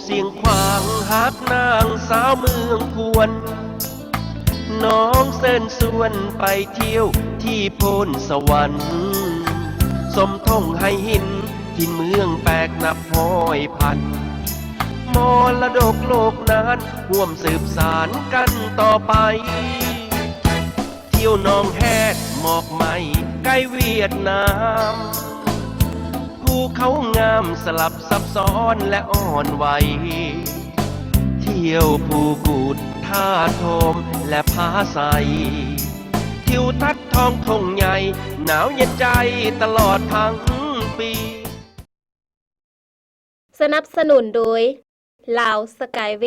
ສຽງຂວາງຮັກນາງສາວເມືອງຄວນ ນ້ອງເຊີນຊວນໄປທ່ຽວທີ່ໂພນສະຫວັນ ຊົມທົ່ງໄຫຫີນຖິ່ນເມືອງແປກນັບຮ້ອຍພັນ ມໍລະດົກໂລກນານຮ່ວມສືບສານກັນຕໍ່ໄປ ທ່ຽວໜອງແຮດໝອກໄມ້ໃກ້ຫວຽດນາມ ພູເຂົາງາມສະຫຼັບຊັບຊ້ອນແລະອ່ອນໄຫວ ທ່ຽວພູກູດທາດໂທມແລະຜາໄຊ ທິວທັດທ້ອງທົ່ງໃຫຍ່ໜາວເຢັນໃຈຕະຫຼອດທັງປີ. ສະໜັບສະໜູນໂດຍ ລາວສະກາຍເວ.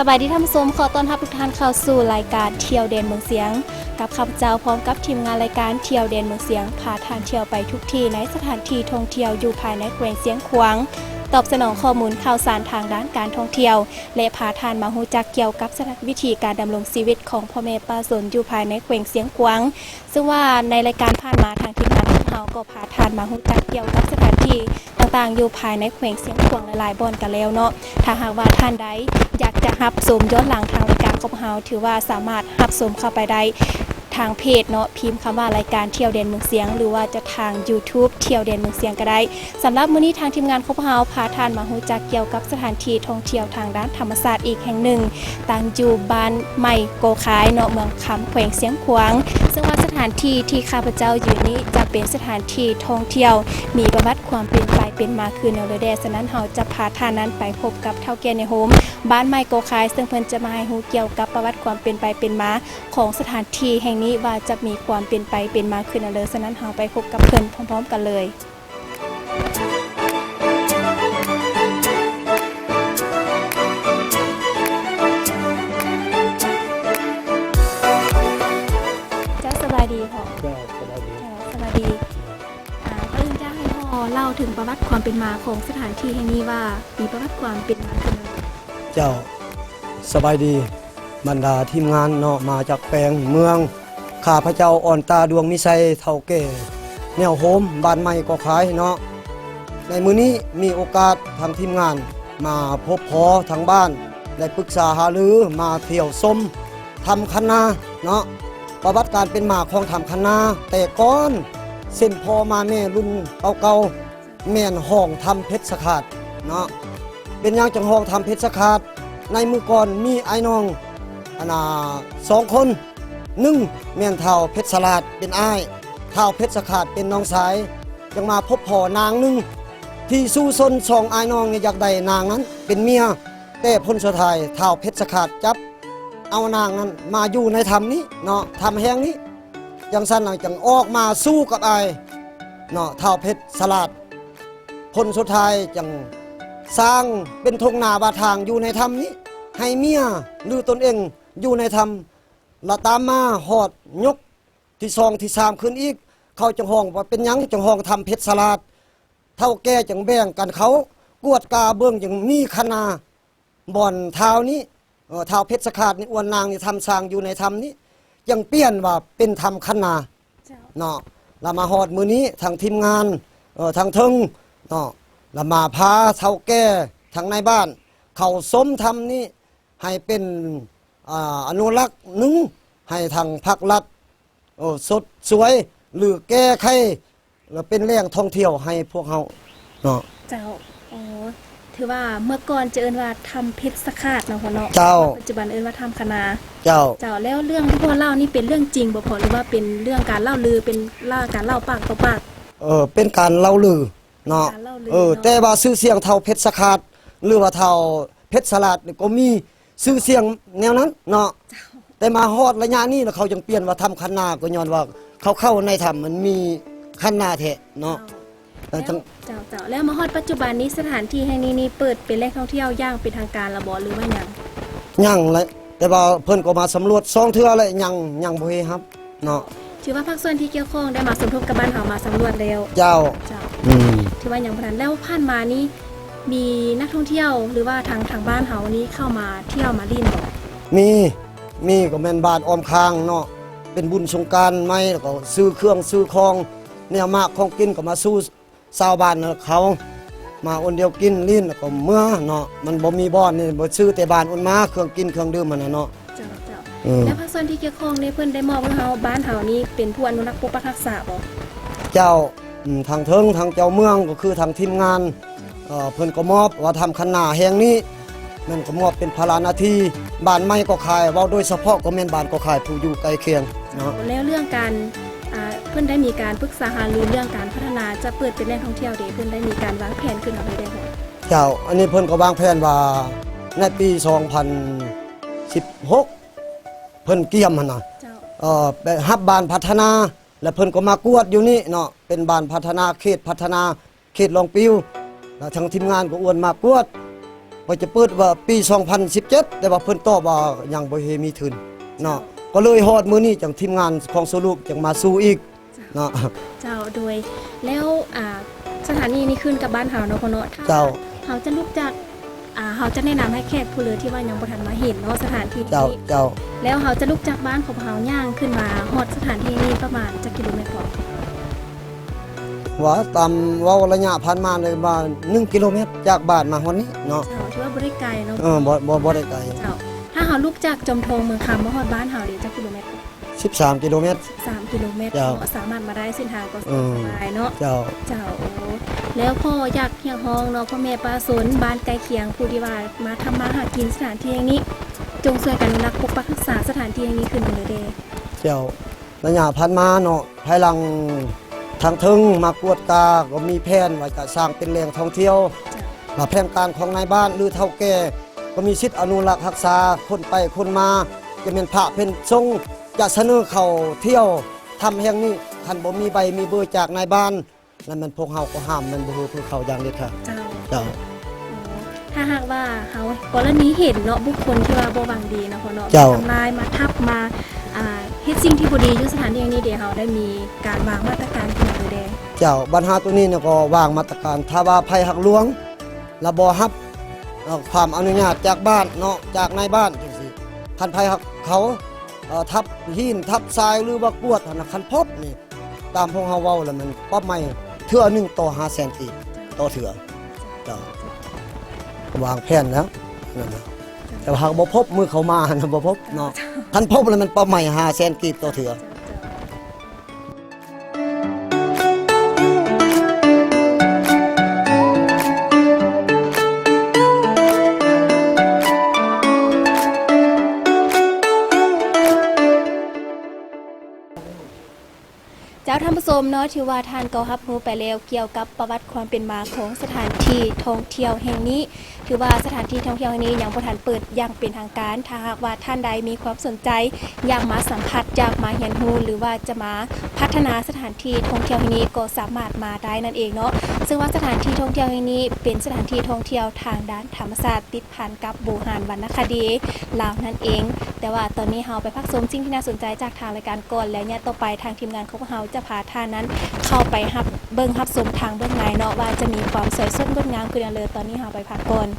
ສະບາຍດີທ່ານຜູ້ຊົມ, ຂໍຕ້ອນຮັບທຸກທ່ານເຂົ້າສູ່ລາຍການທ່ຽວແດນເມືອງຊຽງ ກັບຂ້າພະເຈົ້າ ພ້ອມກັບທີມງານລາຍການທ່ຽວແດນເມືອງຊຽງ ພາທ່ານທ່ຽວໄປທຸກທີ່ໃນສະຖານທີ່ທ່ອງທ່ຽວຢູ່ພາຍໃນແຂວງຊຽງຂວາງ, ຕອບສະໜອງຂໍ້ມູນຂ່າວສານທາງດ້ານການທ່ອງທ່ຽວ ແລະ ພາທ່ານມາຮູ້ຈັກກ່ຽວກັບສະຖານ ວິຖີການດຳລົງຊີວິດຂອງພໍ່ແມ່ປະຊາຊົນຢູ່ພາຍໃນແຂວງຊຽງຂວາງ. ເຊິ່ງວ່າໃນລາຍການຜ່ານມາ ທາງທີມງານຂອງເຮົາກໍພາທ່ານມາຮູ້ຈັກກ່ຽວກັບສະຖານທີ່ຕ່າງໆຢູ່ພາຍໃນແຂວງຊຽງຂວາງຫຼາຍໆບ່ອນກັນແລ້ວເນາະ. ຖ້າຫາກວ່າທ່ານໃດຢາກຈະຮັບຊົມຍ້ອນຫຼັງທາງລາຍການຂອງເຮົາ ຖືວ່າສາມາດຮັບຊົມເຂົ້າໄປໄດ້ທາງເພຈເນາະ, ພິມຄຳວ່າລາຍການທ່ຽວແດນເມືອງຊຽງ ຫຼືວ່າຈະທາງ YouTube ທ່ຽວແດນເມືອງຊຽງກໍໄດ້. ສຳລັບມື້ນີ້ທາງທີມງານຂອງພວກເຮົາພາທ່ານມາຮູ້ຈັກກ່ຽວກັບສະຖານທີ່ທ່ອງທ່ຽວທາງດ້ານທຳມະຊາດອີກແຫ່ງໜຶ່ງ, ຕັ້ງຢູ່ບ້ານໃໝ່ກໍຄາຍເນາະ ເມືອງຄຳ ແຂວງຊຽງຂວາງ. ເຊິ່ງວ່າສະຖານທີ່ທີ່ຂ້າພະເຈົ້າຢືນນີ້ຈະເປັນສະຖານທີ່ທ່ອງທ່ຽວ ມີປະຫວັດຄວາມເປັນໄປເປັນມາຄືແນວໃດແດ່. ສະນັ້ນເຮົາຈະພາທ່ານນັ້ນໄປພົບກັບເຖົ້າແກ່ໃນໂຮມບ້ານໃໝ່ກໍຄາຍ, ເຊິ່ງເພິ່ນຈະມາໃຫ້ຮູ້ກ່ຽວກັບປະຫວັດຄວາມເປັນໄປເປັນມາຂອງສະຖານທີ່ແຫ່ງນີ້ວ່າຈະມີຄວາມເປັນໄປເປັນມາຄືແນວໃດ. ສະນັ້ນເຮົາໄປພົບກັບເພິ່ນພ້ອມໆກັນເລີຍ. ເຈົ້າ ສະບາຍດີພໍ່. ເຈົ້າ ສະບາຍດີ. ເຈົ້າ ສະບາຍດີ. ອ່າ ເອີ້ນຈະໃຫ້ພໍ່ເລົ່າເຖິງປະຫວັດຄວາມເປັນມາຂອງສະຖານທີ່ແຫ່ງນີ້ວ່າມີປະຫວັດຄວາມເປັນມາເຖິງໃດ? ເຈົ້າ ສະບາຍດີ. ບັນດາທີມງານເນາະ ມາຈາກແຂວງເມືອງ, ຂ້າພະເຈົ້າ ອ່ອນຕາ ດວງມີໄຊ ເຖົ້າແກ່ແນວໂຮມ ບ້ານໃໝ່ກໍຄາຍເນາະ. ໃນມື້ນີ້ມີໂອກາດທາງທີມງານມາພົບພໍ້ທາງບ້ານ ໄດ້ປຶກສາຫາລື ມາທ່ຽວຊົມຖ້ຳຄັນນາເນາະ. ປະຫວັດການເປັນມາຂອງຖ້ຳຄັນນາ ແຕ່ກ່ອນເຊັ່ນພໍ່ມາແມ່ລຸ້ນເກົ່າໆ ແມ່ນຮ້ອງຖ້ຳເພັດສະຂາດເນາະ. ເປັນຫຍັງຈຶ່ງຮ້ອງຖ້ຳເພັດສະຂາດ? ໃນມື້ກ່ອນມີອ້າຍນ້ອງ ອັນນ່າ ສອງຄົນ, ໜຶ່ງແມ່ນທ້າວເພັດສະຫຼາດເປັນອ້າຍ, ທ້າວເພັດສະຂາດເປັນນ້ອງຊາຍ, ຈັ່ງມາພົບພໍ້ນາງໜຶ່ງ ທີ່ສູ້ຊົນສອງອ້າຍນ້ອງນີ້ຢາກໄດ້ນາງນັ້ນເປັນເມຍ, ແຕ່ຜົນສຸດທ້າຍທ້າວເພັດສະຂາດຈັບເອົານາງນັ້ນມາຢູ່ໃນຖ້ຳນີ້ເນາະ, ຖ້ຳແຫ່ງນີ້. ຈັ່ງຊັ້ນລະຈຶ່ງອອກມາສູ້ກັບອ້າຍເນາະ ທ້າວເພັດສະຫຼາດ. ຜົນສຸດທ້າຍຈຶ່ງສ້າງເປັນທົ່ງນາວ່າທາງຢູ່ໃນຖ້ຳນີ້ ໃຫ້ເມຍ ຫຼື ຕົນເອງຢູ່ໃນຖ້ຳ. ລະຕາມມາຮອດຍົກທີສອງ ທີສາມຂຶ້ນອີກ ເຂົາຈຶ່ງຮ້ອງວ່າເປັນຫຍັງຈຶ່ງຮ້ອງຖ້ຳເພັດສະຫຼາດ. ເຖົ້າແກ່ຈຶ່ງແບ່ງກັນເຂົ້າກວດກາເບິ່ງ ຈຶ່ງມີຄັນນາ ບ່ອນທ້າວນີ້ ເອີ ທ້າວເພັດສະຂາດນີ້ ອວນນາງນີ້ ທຳສ້າງຢູ່ໃນຖ້ຳນີ້ ຈຶ່ງປ່ຽນວ່າເປັນຖ້ຳຄັນນາ ເຈົ້າ ເນາະ. ລະມາຮອດມື້ນີ້ ທາງທີມງານ ເອີ ທາງເທິງເນາະ ລະມາພາເຖົ້າແກ່ທາງໃນບ້ານເຂົ້າຊົມຖ້ຳນີ້ ໃຫ້ເປັນ ອາ ອະນຸລັກໜຶ່ງ ໃຫ້ທາງພາກລັດ ໂອ້ ຊົດສວຍ ຫຼື ແກ້ໄຂ ແລະ ເປັນແຫຼ່ງທ່ອງທ່ຽວໃຫ້ພວກເຮົາເນາະ. ເຈົ້າ ໂອ້ ຖືວ່າເມື່ອກ່ອນຈະເອີ້ນວ່າຖ້ຳເພັດສະຂາດເນາະພໍ່ເນາະ. ເຈົ້າ. ປັດຈຸບັນເອີ້ນວ່າຖ້ຳຄະນາ. ເຈົ້າ. ເຈົ້າ. ແລ້ວເລື່ອງທີ່ພໍ່ເລົ່ານີ້ເປັນເລື່ອງຈິງບໍ່ພໍ່ ຫຼືວ່າເປັນເລື່ອງການເລົ່າລື ເປັນລາ ການເລົ່າປາກຕໍ່ປາກ? ເອີ ເປັນການເລົ່າລືເນາະ. ເອີ ເນາະ ແຕ່ວ່າຊື່ສຽງທ້າວເພັດສະຂາດ ຫຼືວ່າທ້າວເພັດສະຫຼາດນີ້ກໍມີຊື່ສຽງແນວນັ້ນເນາະ. ເຈົ້າ. ແຕ່ມາຮອດໄລຍະນີ້ລະ ເຂົາຈຶ່ງປ່ຽນວ່າຖ້ຳຄັນນາ ກໍຍ້ອນວ່າເຂົາເຂົ້າໃນຖ້ຳມັນມີຄັນນາແທ້ເນາະ. ເຈົ້າ. ແລ້ວ ເຈົ້າ ເຈົ້າ ແລ້ວມາຮອດປັດຈຸບັນນີ້ ສະຖານທີ່ແຫ່ງນີ້ນີ້ເປີດເປັນແຫຼ່ງທ່ອງທ່ຽວຢ່າງເປັນທາງການລະບໍ່ ຫຼືວ່າຍັງ? ຍັງແຫຼະ ແຕ່ວ່າເພິ່ນກໍມາສຳຫຼວດສອງເທື່ອແລ້ວ ຍັງ ຍັງບໍ່ເຮັດຮັບເນາະ. ຖືວ່າພາກສ່ວນທີ່ກ່ຽວຂ້ອງໄດ້ມາສົມທົບກັບບ້ານເຮົາມາສຳຫຼວດແລ້ວ. ເຈົ້າ. ເຈົ້າ. ອືມ. ຖືວ່າຍັງບໍ່ທັນ. ແລ້ວຜ່ານມານີ້ມີນັກທ່ອງທ່ຽວ ຫຼືວ່າທາງ ທາງບ້ານເຮົານີ້ເຂົ້າມາທ່ຽວມາຫຼິ້ນບໍ່? ມີ ມີ ກໍແມ່ນບ້ານອ້ອມຂ້າງເນາະ ເປັນບຸນສົງການໃໝ່ ແລ້ວກໍຊື້ເຄື່ອງຊື້ຂອງ ແນວໝາກຂອງກິນກໍມາສູ່ຊາວບ້ານເຂົາ ມາອົນດຽວກິນຫຼິ້ນ ແລ້ວກໍເມືອເນາະ. ມັນບໍ່ມີບ່ອນນີ້ ບໍ່ຊື້ແຕ່ບ້ານອົນມາ ເຄື່ອງກິນເຄື່ອງດື່ມຫັ້ນນະເນາະ. ເຈົ້າ ເຈົ້າ. ເອີ ແລ້ວພາກສ່ວນທີ່ກ່ຽວຂ້ອງນີ້ ເພິ່ນໄດ້ມອບໃຫ້ເຮົາ ບ້ານເຮົານີ້ເປັນຜູ້ອະນຸລັກປົກປັກຮັກສາບໍ່? ເຈົ້າ. ອືມ ທາງເທິງ ທາງເຈົ້າເມືອງ ກໍຄືທາງທີມງານ ເອີ ເພິ່ນກໍມອບວ່າຖ້ຳຄັນນາແຫ່ງນີ້ ແມ່ນກໍມອບເປັນພາລະໜ້າທີ່ ບ້ານໃໝ່ກໍຂາຍ ເວົ້າໂດຍສະເພາະກໍແມ່ນບ້ານກໍຂາຍ ຜູ້ຢູ່ໃກ້ຄຽງເນາະ. ແລ້ວເລື່ອງການ ອ່າ ເພິ່ນໄດ້ມີການປຶກສາຫາລືເລື່ອງການພັດທະນາ ຈະເປີດເປັນແຫຼ່ງທ່ອງທ່ຽວເດ ເພິ່ນໄດ້ມີການວາງແຜນຂຶ້ນເອົາໄວ້ແລ້ວບໍ່? ເຈົ້າ. ອັນນີ້ເພິ່ນກໍວາງແຜນວ່າໃນປີສອງພັນສິບຫົກ ເພິ່ນກຽມຫັ້ນນະ. ເຈົ້າ. ເອີ ໄປຮັບບ້ານພັດທະນາ ແລ້ວເພິ່ນກໍມາກວດຢູ່ນີ້ເນາະ ເປັນບ້ານພັດທະນາ ເຂດພັດທະນາ ເຂດລອງປິວ ແລ້ວທາງທີມງານກໍອວນມາກວດ ວ່າຈະເປີດວ່າປີສອງພັນສິບເຈັດ ແຕ່ວ່າເພິ່ນຕອບວ່າຍັງບໍ່ເຫັນມີທຶນເນາະ. ເຈົ້າ. ກໍເລີຍຮອດມື້ນີ້ຈັ່ງທີມງານຂອງໂຊລູກຈັ່ງມາສູ່ອີກເນາະ. ເຈົ້າ. ໂດຍ ແລ້ວ ອ່າ ສະຖານທີ່ນີ້ຂຶ້ນກັບບ້ານເຮົາເນາະພໍ່ເນາະ. ເຈົ້າ. ເຮົາຈະລຸກຈາກ ອ່າ ເຮົາຈະແນະນຳໃຫ້ແຂກຜູ້ເລີທີ່ວ່າຍັງບໍ່ທັນມາເຫັນເນາະ ສະຖານທີ່ນີ້. ເຈົ້າ ເຈົ້າ. ແລ້ວເຮົາຈະລຸກຈາກບ້ານຂອງເຮົາຍ່າງຂຶ້ນມາຮອດສະຖານທີ່ນີ້ປະມານຈັກກິໂລແມັດ? ວ່າຕາມເວົ້າໄລຍະຜ່ານມາເລີຍວ່າໜຶ່ງກິໂລແມັດຈາກບ້ານມາຮອດນີ້ເນາະ. ເຈົ້າ. ຖືວ່າບໍ່ໄດ້ໄກເນາະ. ເອີ ບໍ່ ບໍ່ ບໍ່ໄດ້ໄກ. ເຈົ້າ. ຖ້າເຮົາລຸກຈາກຈອມທອງເມືອງຄຳມາຮອດບ້ານເຮົາເດ ຈັກກິໂລແມັດ? ສິບສາມກິໂລແມັດ. ສາມກິໂລແມັດ. ເຈົ້າ. ເນາະ ສາມາດມາໄດ້ເສັ້ນທາງກໍສະດວກສະບາຍເນາະ. ເຈົ້າ. ເຈົ້າ. ໂອ້ ແລ້ວພໍ່ຢາກຮຽກຮ້ອງເນາະ ພໍ່ແມ່ປະຊາຊົນບ້ານໃກ້ຄຽງ ຜູ້ທີ່ວ່າມາທຳມາຫາກິນສະຖານທີ່ແຫ່ງນີ້ ຈົ່ງຊ່ວຍກັນອະນຸລັກປົກປັກຮັກສາສະຖານທີ່ແຫ່ງນີ້ຄືນເດີ. ເຈົ້າ. ໄລຍະຜ່ານມາເນາະ ພາຍຫຼັງທາງເທິງມາກວດກາ ກໍມີແຜນວ່າຈະສ້າງເປັນແຫຼ່ງທ່ອງທ່ຽວ. ເຈົ້າ. ວ່າແຜນການຂອງນາຍບ້ານ ຫຼື ເຖົ້າແກ່ ກໍມີສິດອະນຸລັກຮັກສາ ຄົນໄປຄົນມາ ຈະແມ່ນພະເພັນສົງ ຈະສະເໜີເຂົ້າທ່ຽວຖ້ຳແຫ່ງນີ້. ຄັນບໍ່ມີໃບມີເບີຈາກນາຍບ້ານ ແລ້ວແມ່ນພວກເຮົາກໍຫ້າມ ແມ່ນບໍ່ຮູ້ຄືເຂົາຢ່າງເດັດຂາດ. ເຈົ້າ. ເຈົ້າ. ໂອ້ ຖ້າຫາກວ່າເຮົາ ກໍລະນີເຫັນເນາະ ບຸກຄົນທີ່ວ່າບໍ່ຫວັງດີເນາະ ເນາະ ເຈົ້າ. ມາທຳລາຍ ມາທັບ ມາ ອ່າ ເຮັດສິ່ງທີ່ບໍ່ດີຢູ່ສະຖານທີ່ແຫ່ງນີ້ເດ ເຮົາໄດ້ມີການວາງມາດຕະການຈັ່ງໃດແດ່? ເຈົ້າ. ບັນຫາໂຕນີ້ນະ ກໍວາງມາດຕະການ ຖ້າວ່າໃຜຫາກຫຼວງ ລະບໍ່ຮັບ ເອີ ຄວາມອະນຸຍາດຈາກບ້ານເນາະ ຈາກນາຍບ້ານຈັ່ງຊີ້ ຄັນໃຜຫາກເຂົາ ເອີ ທັບຫີນທັບຊາຍ ຫຼືວ່າກວດຫັ້ນນະ ຄັນພົບນີ້ ຕາມພວກເຮົາເວົ້າແລ້ວ ມັນປັບໃໝເທື່ອໜຶ່ງຕໍ່ຫ້າແສນກີບຕໍ່ເທື່ອ. ເຈົ້າ. ວາງແຜນແລ້ວນັ້ນນະ ແຕ່ວ່າຫາກບໍ່ພົບ ມື້ເຂົາມາຫັ້ນນະ ບໍ່ພົບເນາະ. ເຈົ້າ. ຄັນພົບແລ້ວ ມັນປັບໃໝຫ້າແສນກີບຕໍ່ເທື່ອ. ເຈົ້າ. ເຈົ້າ ທ່ານຜູ້ຊົມເນາະ ຖືວ່າທ່ານກໍຮັບຮູ້ໄປແລ້ວກ່ຽວກັບປະຫວັດຄວາມເປັນມາຂອງສະຖານທີ່ທ່ອງທ່ຽວແຫ່ງນີ້. ຖືວ່າສະຖານທີ່ທ່ອງທ່ຽວແຫ່ງນີ້ຍັງບໍ່ທັນເປີດຢ່າງເປັນທາງການ. ຖ້າຫາກວ່າທ່ານໃດມີຄວາມສົນໃຈ ຢາກມາສຳຜັດ ຢາກມາຮຽນຮູ້ ຫຼືວ່າຈະມາພັດທະນາສະຖານທີ່ທ່ອງທ່ຽວແຫ່ງນີ້ ກໍສາມາດມາໄດ້ນັ້ນເອງເນາະ. ເຊິ່ງວ່າສະຖານທີ່ທ່ອງທ່ຽວແຫ່ງນີ້ເປັນສະຖານທີ່ທ່ອງທ່ຽວທາງດ້ານທຳມະຊາດ ຕິດພັນກັບບູຮານວັນນະຄະດີລາວນັ້ນເອງ. ແຕ່ວ່າຕອນນີ້ເຮົາໄປພັກຊົມສິ່ງທີ່ໜ້າສົນໃຈຈາກທາງລາຍການກ່ອນ ແລ້ວຍາມຕໍ່ໄປທາງທີມງານຂອງເຮົາຈະພາທ່ານນັ້ນເຂົ້າໄປຮັບເບິ່ງຮັບຊົມທາງເບື້ອງໃນເນາະ ວ່າຈະມີຄວາມສວຍສົດງົດງາມຄືແນວໃດ. ຕອນນີ້ເຮົາໄປພັກກ່ອນ. ເ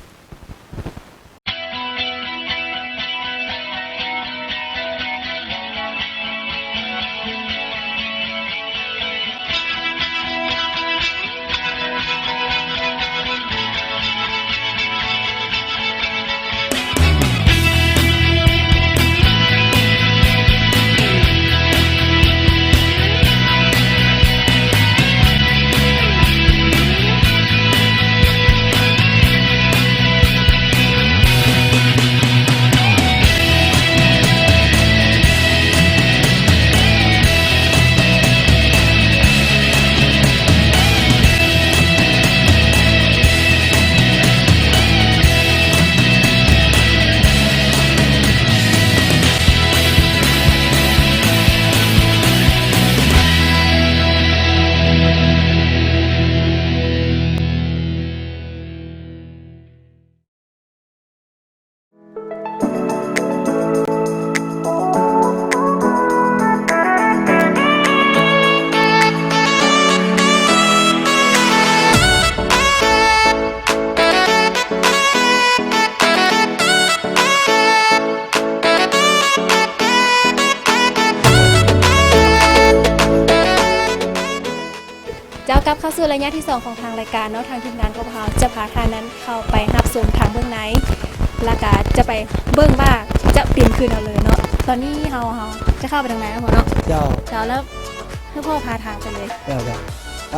ກັບເຂົ້າສູ່ໄລຍະທີສອງຂອງທາງລາຍການເນາະ, ທາງທີມງານຂອງເຮົາຈະພາທ່ານນັ້ນເຂົ້າໄປຮັບຊົມທາງເບື້ອງໃນ ແລ້ວກະຈະໄປເບິ່ງວ່າຈະເປັນຄືແນວໃດເນາະ. ຕອນນີ້ເຮົາ ເຮົາຈະເຂົ້າໄປທາງໃນເນາະພໍ່ເນາະ. ເຈົ້າ. ເຈົ້າ ແລ້ວໃຫ້ພໍ່ພາທາງໄປເລີຍ. ເຈົ້າ ເຈົ້າ. ໄປ.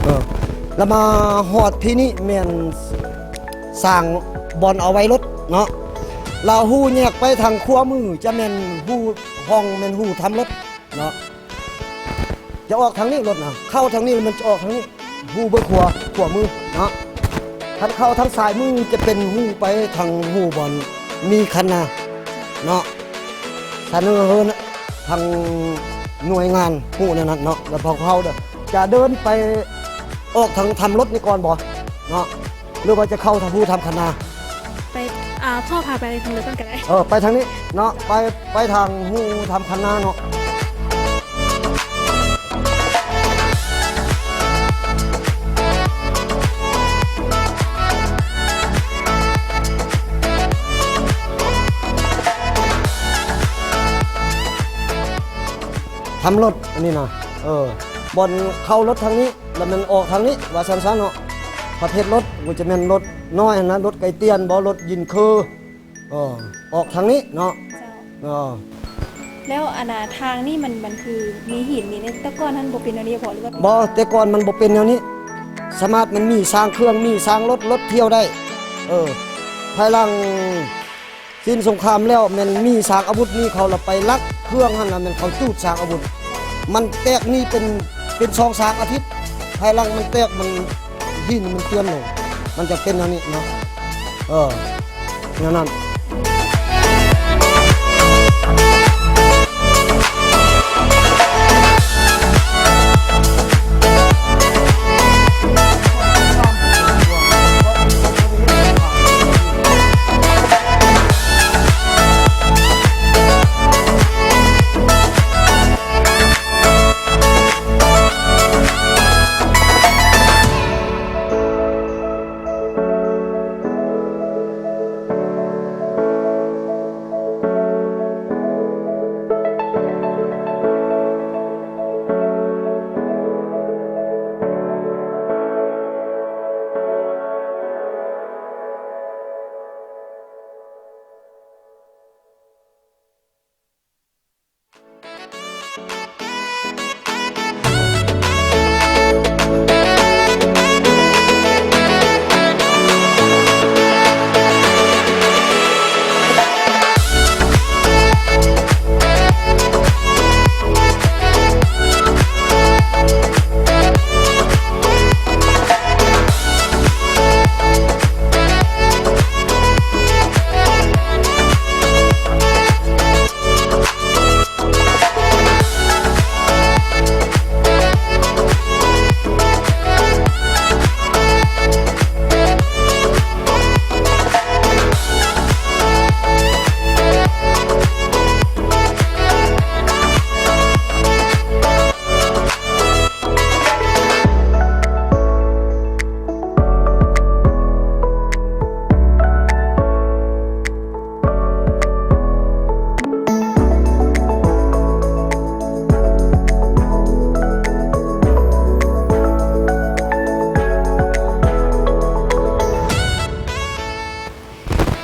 ເອີ ລະມາຮອດທີ່ນີ້ແມ່ນສາງບ່ອນເອົາໄວ້ລົດເນາະ, ລະຮູແຍກໄປທາງຂວາມືຈະແມ່ນຮູຮ່ອງ ແມ່ນຮູທຳລົດເນາະ. ຈະອອກທາງນີ້ລົດນະ ເຂົ້າທາງນີ້ແລ້ວມັນຈະອອກທາງນີ້ ຮູເບື້ອງຂວາ ຂວາມືເນາະ. ຄັນເຂົ້າທາງຊ້າຍມືຈະເປັນຮູໄປທາງຮູບ່ອນມີຄັນນາເນາະ, ສະເໜີທາງໜ່ວຍງານຮູ້ແນວນັ້ນເນາະ. ແລ້ວພວກເຮົາຈະເດີນໄປອອກທາງທຳລົດນີ້ກ່ອນບໍ່ເນາະ ຫຼືວ່າຈະເຂົ້າທາງຮູ້ທຳຄັນນາ? ໄປ ອ່າ ພໍ່ພາໄປທາງເດີ່ນກ່ອນກໍໄດ້. ເອີ ໄປທາງນີ້ເນາະ ໄປ ໄປທາງຮູ້ທຳຄັນນາເນາະ. ທຳລົດອັນນີ້ນະ ເອີ ບ່ອນເຂົ້າລົດທາງນີ້ ລະແມ່ນອອກທາງນີ້ ວ່າຊັ້ນຊະເນາະ. ປະເພດລົດກໍຈະແມ່ນລົດນ້ອຍຫັ້ນນະ ລົດໄກຕຽນບໍ ລົດຢິນເຄີ ເອີ ອອກທາງນີ້ເນາະ. ເຈົ້າ. ເອີ ແລ້ວອັນນ່າ ທາງນີ້ມັນ ມັນຄືມີຫີນມີ ແຕ່ກ່ອນຫັ້ນບໍ່ເປັນແນວນີ້ບໍ ຫຼືວ່າ? ບໍ່ ແຕ່ກ່ອນມັນບໍ່ເປັນແນວນີ້. ສາມາດ ມັນມີຊ່າງເຄື່ອງ ມີຊ່າງລົດ ລົດທ່ຽວໄດ້. ເອີ ພາຍຫຼັງ ສິ້ນສົງຄາມແລ້ວແມ່ນມີຊ່າງອາວຸດນີ້ ເຂົາລະໄປລັກເຄື່ອງຫັ້ນນະ ແມ່ນເຂົາຈູດຊ່າງອາວຸດ ມັນແຕກນີ້ເປັນ ເປັນສອງສາມອາທິດ ພາຍຫຼັງມັນແຕກ ມັນ ຫີນມັນເຈື່ອນລົງ ມັນຈະເປັນແນວນີ້ເນາະ. ເອີ ແນວນັ້ນ.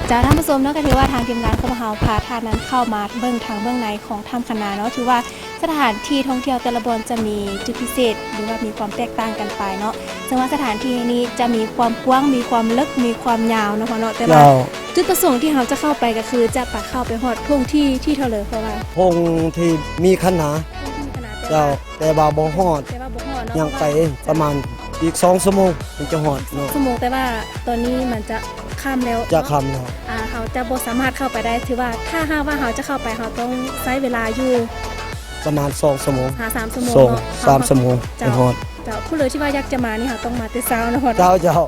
ເຈົ້າ ທ່ານຜູ້ຊົມເນາະ ກໍຖືວ່າທາງທີມງານຂອງພວກເຮົາພາທ່ານນັ້ນເຂົ້າມາເບິ່ງທາງເບື້ອງໃນຂອງຖ້ຳຄະນາເນາະ, ຖືວ່າສະຖານທີ່ທ່ອງທ່ຽວແຕ່ລະບ່ອນຈະມີຈຸດພິເສດ ຫຼືວ່າມີຄວາມແຕກຕ່າງກັນໄປເນາະ. ເຊິ່ງວ່າສະຖານທີ່ແຫ່ງນີ້ຈະມີຄວາມກວ້າງ ມີຄວາມເລິກ ມີຄວາມຍາວເນາະພໍ່ເນາະ, ແຕ່ວ່າ ເຈົ້າ ຈຸດປະສົງທີ່ເຮົາຈະເຂົ້າໄປກໍຄືຈະໄປເຂົ້າໄປຮອດທົ່ງທີ່ ທີ່ເທົ່າໃດພໍ່ວ່າ? ທົ່ງທີ່ມີຄັນນາ. ທົ່ງທີ່ມີຄັນນາ ແຕ່ວ່າ ເຈົ້າ ແຕ່ວ່າບໍ່ຮອດ ແຕ່ວ່າບໍ່ຮອດເນາະ ຍັງໄກ ເພາະວ່າ ປະມານອີກສອງຊົ່ວໂມງຈຶ່ງຈະຮອດເນາະ. ສອງຊົ່ວໂມງ ແຕ່ວ່າຕອນນີ້ມັນຈະ ຄ ຄ່ຳແລ້ວ ຈະຄ່ຳແລ້ວ ເນາະ ອ່າ ເຮົາຈະບໍ່ສາມາດເຂົ້າໄປໄດ້ ຖືວ່າຖ້າຫາກວ່າເຮົາຈະເຂົ້າໄປ ເຮົາຕ້ອງໃຊ້ເວລາຢູ່ປະມານສອງຊົ່ວໂມງ ຫາສາມຊົ່ວໂມງ ສອງ ເນາະ ສາມຊົ່ວໂມງ ເຈົ້າ ຈຶ່ງຮອດ ເຈົ້າ ຜູ້ໃດທີ່ວ່າຢາກຈະມານີ້ ເຮົາຕ້ອງມາແຕ່ເຊົ້າເນາະ ເຈົ້າ ເຈົ້າ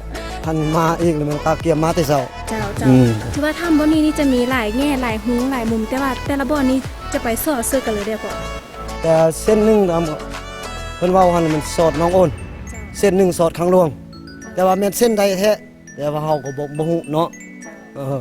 ຄັນມາອີກແລ້ວແມ່ນກະກຽມມາແຕ່ເຊົ້າ ເຈົ້າ ເຈົ້າ ອືມ ຖືວ່າຖ້ຳບ່ອນນີ້ນີ້ຈະມີຫຼາຍແງ່ ຫຼາຍຮູ ຫຼາຍມຸມ ແຕ່ວ່າແຕ່ລະບ່ອນນີ້ຈະໄປສອດເຊິ່ງກັນເລີຍເດ້ພໍ່? ແຕ່ເສັ້ນໜຶ່ງ ເພິ່ນເວົ້າຫັ້ນແມ່ນສອດໜອງໂອນ ເຈົ້າ ເສັ້ນໜຶ່ງສອດຄັງຫຼວງ ເຈົ້າ ແຕ່ວ່າແມ່ນເສັ້ນໃດແທ້ ແຕ່ວ່າເຮົາກໍບໍ່ ບໍ່ຮູ້ເນາະ ເຈົ້າ ເອີ.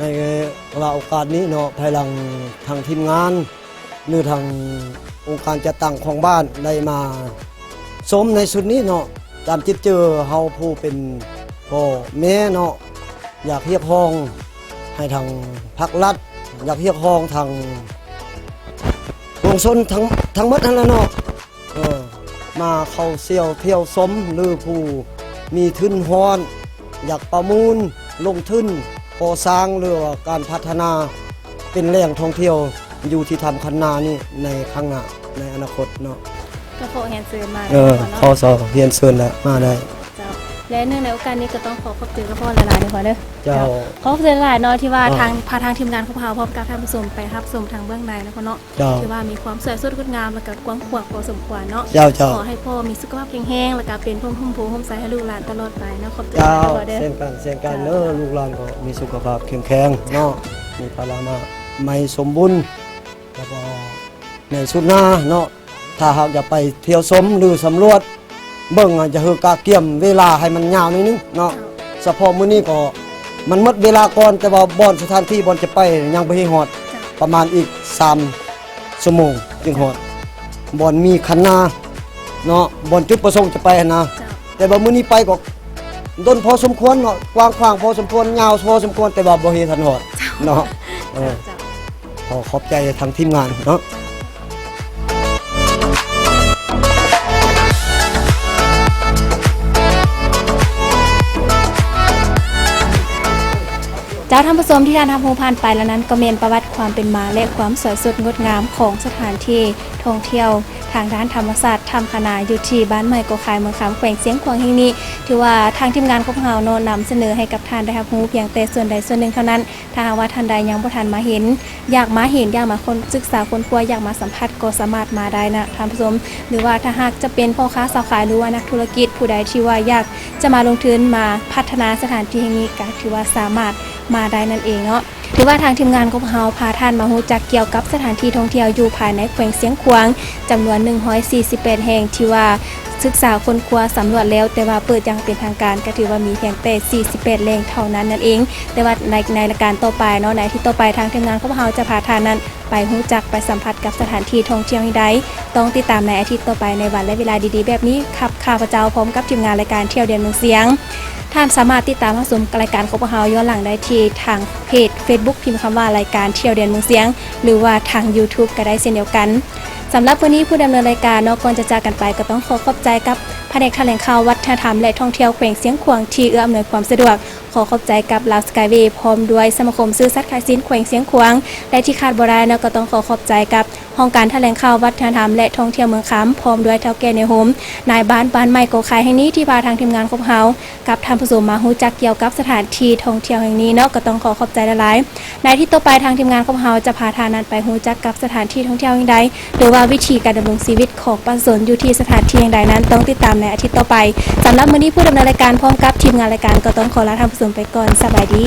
ໃນລະໂອກາດນີ້ເນາະ ພາຍຫຼັງທາງທີມງານ ຫຼື ທາງອົງການຈັດຕັ້ງຂອງບ້ານໄດ້ມາຊົມໃນຊຸດນີ້ເນາະ ຕາມຈິດໃຈເຮົາຜູ້ເປັນພໍ່ແມ່ເນາະ ຢາກຮຽກຮ້ອງໃຫ້ທາງພາກລັດ ຢາກຮຽກຮ້ອງທາງປວງຊົນທັງ ທັງໝົດຫັ້ນລະເນາະ ເອີ ມາເຂົ້າທ່ຽວ ທ່ຽວຊົມ ຫຼື ຜູ້ມີທຶນຮ້ອນ ຢາກປະມູນ ລົງທຶນ ກໍ່ສ້າງ ຫຼືວ່າການພັດທະນາເປັນແຫຼ່ງທ່ອງທ່ຽວຢູ່ທີ່ຖ້ຳຄັນນານີ້ໃນຄັ້ງໜ້າ ໃນອະນາຄົດເນາະ ກໍຂໍຮຽນເຊີນມາ ເອີ ຂໍຮຽນເຊີນແຫຼະ ມາໄດ້ ເຈົ້າ ແລະ ເນື່ອງໃນໂອກາດນີ້ກໍຕ້ອງຂໍຂອບໃຈກັບພໍ່ຫຼາຍໆເດີພໍ່ເດີ ເຈົ້າ ເຈົ້າ ຂໍຂອບໃຈຫຼາຍເນາະ ທີ່ວ່າ ເອີ ທາງ ພາທາງທີມງານຂອງເຮົາ ພ້ອມກັບທ່ານຜູ້ຊົມໄປຮັບຊົມທາງເບື້ອງໃນເນາະພໍ່ເນາະ ເຈົ້າ ທີ່ວ່າມີຄວາມສວຍສົດງົດງາມ ແລ້ວກໍກວ້າງຂວາງພໍສົມຄວນເນາະ ເຈົ້າ ເຈົ້າ ຂໍໃຫ້ພໍ່ມີສຸຂະພາບແຂງແຮງ ແລ້ວກໍເປັນຮົ່ມໂພຮົ່ມໄຊໃຫ້ລູກຫຼານຕະຫຼອດໄປເນາະ ຂອບໃຈຫຼາຍເດີພໍ່ເດີ ເຈົ້າ ເຊັ່ນກັນ ເຊັ່ນກັນເດີ ເຈົ້າ ລູກຫຼານກໍມີສຸຂະພາບເຂັ້ມແຂງເນາະ ມີພະລານາໄມສົມບູນ ແລ້ວກໍໃນສຸດໜ້າເນາະ ຖ້າຫາກຢາກໄປທ່ຽວຊົມ ຫຼື ສຳຫຼວດເບິ່ງ ຈະຄືກະກຽມເວລາໃຫ້ມັນຍາວໜ້ອຍໜຶ່ງເນາະ ເຈົ້າ ສະເພາະມື້ນີ້ກໍມັນໝົດເວລາກ່ອນ ແຕ່ວ່າບ່ອນສະຖານທີ່ບ່ອນຈະໄປຍັງບໍ່ທັນຮອດ ເຈົ້າ ປະມານອີກສາມຊົ່ວໂມງຈຶ່ງຮອດ ບ່ອນມີຄັນນາເນາະ ບ່ອນຈຸດປະສົງຈະໄປຫັ້ນນະ ເຈົ້າ ແຕ່ວ່າມື້ນີ້ໄປກໍດົນພໍສົມຄວນເນາະ ກວ້າງຂວາງພໍສົມຄວນ ຍາວພໍສົມຄວນ ແຕ່ວ່າບໍ່ເຫັນທັນຮອດ ເຈົ້າ ເນາະ ເອີ ເຈົ້າ ເຈົ້າ ຂໍຂອບໃຈທາງທີມງານເນາະ. ເຈົ້າ. ເຈົ້າ ທ່ານຜູ້ຊົມ ທີ່ທ່ານຮັບຮູ້ຜ່ານໄປແລ້ວນັ້ນ ກໍແມ່ນປະຫວັດຄວາມເປັນມາ ແລະ ຄວາມສວຍສົດງົດງາມຂອງສະຖານທີ່ທ່ອງທ່ຽວທາງດ້ານທຳມະຊາດ ຖ້ຳຄະນາ ຢູ່ທີ່ບ້ານໃໝ່ກໍຄາຍ ເມືອງຄຳ ແຂວງຊຽງຂວາງແຫ່ງນີ້ ຖືວ່າທາງທີມງານຂອງເຮົາເນາະ ນຳສະເໜີໃຫ້ກັບທ່ານໄດ້ຮັບຮູ້ພຽງແຕ່ສ່ວນໃດສ່ວນໜຶ່ງເທົ່ານັ້ນ. ຖ້າຫາກວ່າທ່ານໃດຍັງບໍ່ທັນມາເຫັນ ຢາກມາເຫັນ ຢາກມາຄົ້ນ ສຶກສາຄົ້ນຄວ້າ ຢາກມາສຳຜັດ ກໍສາມາດມາໄດ້ນະທ່ານຜູ້ຊົມ ຫຼືວ່າຖ້າຫາກຈະເປັນພໍ່ຄ້າຊາວຂາຍ ຫຼືວ່ານັກທຸລະກິດຜູ້ໃດທີ່ວ່າຢາກຈະມາລົງທຶນ ມາພັດທະນາສະຖານທີ່ແຫ່ງນີ້ ກໍຖືວ່າສາມາດມາໄດ້ນັ້ນເອງເນາະ. ຖືວ່າທາງທີມງານຂອງເຮົາພາທ່ານມາຮູ້ຈັກກ່ຽວກັບສະຖານທີ່ທ່ອງທ່ຽວຢູ່ພາຍໃນແຂວງຊຽງຂວາງ ຈຳນວນໜຶ່ງຮ້ອຍສີ່ສິບແປດແຫ່ງ ທີ່ວ່າສຶກສາຄົ້ນຄວ້າສຳຫຼວດແລ້ວ ແຕ່ວ່າເປີດຢ່າງເປັນທາງການ ກໍຖືວ່າມີພຽງແຕ່ສີ່ສິບແປດແຫຼ່ງເທົ່ານັ້ນນັ້ນເອງ. ແຕ່ວ່າໃນ ໃນລາຍການຕໍ່ໄປເນາະ ໃນອາທິດຕໍ່ໄປ ທາງທີມງານຂອງເຮົາຈະພາທ່ານນັ້ນໄປຮູ້ຈັກ ໄປສຳຜັດກັບສະຖານທີ່ທ່ອງທ່ຽວແຫ່ງໃດ ຕ້ອງຕິດຕາມໃນອາທິດຕໍ່ໄປ ໃນວັນ ແລະ ເວລາດີໆແບບນີ້ ກັບຂ້າພະເຈົ້າ ພ້ອມກັບທີມງານລາຍການທ່ຽວແດນເມືອງຊຽງ. ທ່ານສາມາດຕິດຕາມຮັບຊົມລາຍການຂອງພວກເຮົາຍ້ອນຫຼັງໄດ້ທີ່ທາງເພຈເຟສບຸກ ພິມຄຳວ່າລາຍການທ່ຽວແດນເມືອງຊຽງ ຫຼືວ່າທາງຢູທູບກໍໄດ້ເຊັ່ນດຽວກັນ. ສຳລັບມື້ນີ້ຜູ້ດຳເນີນລາຍການເນາະ ກ່ອນຈະຈາກກັນໄປ ກໍຕ້ອງຂໍຂອບໃຈກັບພະແນກຖະແຫຼງຂ່າວ ວັດທະນະທຳ ແລະ ທ່ອງທ່ຽວແຂວງຊຽງຂວາງທີ່ເອື້ອອຳນວຍຄວາມສະດວກ. ຂໍຂອບໃຈກັບລາວສະກາຍເວ ພ້ອມດ້ວຍສະມາຄົມຊື່ສັດຂາຍຊີ້ນແຂວງຊຽງຂວາງ ແລະ ທີ່ຂາດບໍ່ໄດ້ເນາະ ກໍຕ້ອງຂໍຂອບໃຈກັບຫ້ອງການຖະແຫຼງຂ່າວ ວັດທະນະທຳ ແລະ ທ່ອງທ່ຽວເມືອງຄຳ ພ້ອມດ້ວຍເຖົ້າແກ່ນາຍໂຮມ ນາຍບ້ານບ້ານໃໝ່ກໍຄາຍແຫ່ງນີ້ ທີ່ພາທາງທີມງານຂອງເຮົາກັບທ່ານຜູ້ຊົມມາຮູ້ຈັກກ່ຽວກັບສະຖານທີ່ທ່ອງທ່ຽວແຫ່ງນີ້ເນາະ ກໍຕ້ອງຂໍຂອບໃຈຫຼາຍໆ. ໃນອາທິດຕໍ່ໄປ ທາງທີມງານຂອງເຮົາຈະພາທ່ານນັ້ນໄປຮູ້ຈັກກັບສະຖານທີ່ທ່ອງທ່ຽວແຫ່ງໃດ ຫຼືວ່າວິຖີການດຳລົງຊີວິດຂອງປະຊາຊົນຢູ່ທີ່ສະຖານທີ່ແຫ່ງໃດນັ້ນ ຕ້ອງຕິດຕາມໃນອາທິດຕໍ່ໄປ. ສຳລັບມື້ນີ້ຜູ້ດຳເນີນລາຍການພ້ອມກັບທີມງານລາຍການກໍຕ້ອງຂໍລາທ່ານຜູ້ຊົມໄປກ່ອນ. ສະບາຍດີ.